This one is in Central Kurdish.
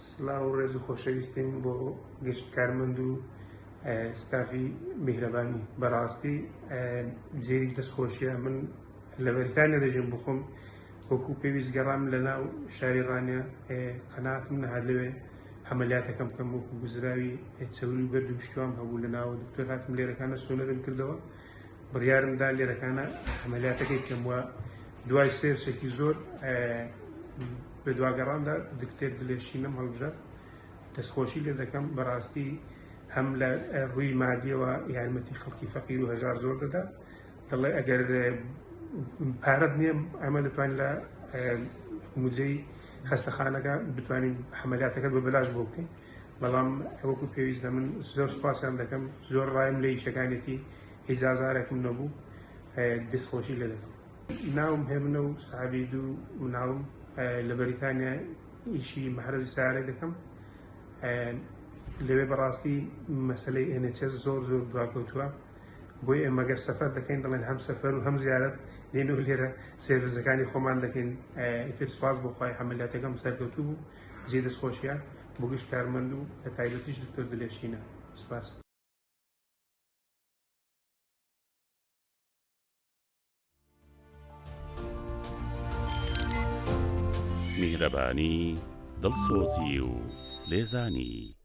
سڵاو و ڕێز و خۆشەویستیم بۆ گشت کارمەند و ستافی میهرەبانی بەڕاستی جێی دەستخۆشیە من لە بەریتانیا دەژیم بخۆم وەکو پێویست گەڕام لە ناو شاری ڕانیە قەناعەتم نەهات لەوێ عەمەلیاتەکەم بکەم وەکو گوزراوی چەوری و بەرد و شتوام هەبوو لە ناو دکتۆر هاتم لێرەکانە سۆنەرم کردەوە بڕیارم دا لێرەکانە عەمەلیاتەکەی بکەم و دوای سێرچێکی زۆر بە دواگەڕاندا دکتێر دلێشینم هەڵبژارد دەستخۆشی لێ دەکەم بەڕاستی هەم لە ڕووی مادیەوە یارمەتی خەڵکی فەقیر و هەژار زۆر دەدا دەڵێ ئەگەر پارەت نییە ئەمە دەتوانین لە موجەی خەستەخانەکە بتوانین حەمەلیاتەکە بە بەلاش بۆ بکەین بەڵام وەکو پێویست لە من زۆر سوپاسیان دەکەم زۆر ڕایم لە ئیشەکانێتی هیچ ئازارێکم نەبوو دەستخۆشی لێ دەکەم ناوم هێمنە و سابی دوو مناڵم لە بەریتانیا ئیشی مەحرەزی سارێ دەکەم لەوێ بەڕاستی مەسلەی NHS زۆر زۆر دواکەوتووە بۆیە ئێمە گەر سەفەر دەکەین دەڵێن هەم سەفەر و هەم زیارەت دێن و لێرە سێرڤسەکانی خۆمان دەکەین ئیتر سوپاس بۆ خوای عەمەلیاتەکەم سەرکەوتوو بوو جێی دەستخۆشیە بۆ گشت کارمەند و بە تایبەتیش دکتۆر دلێرشینە سوپاس. میهرەبانی، دڵسۆزی و لێزانی.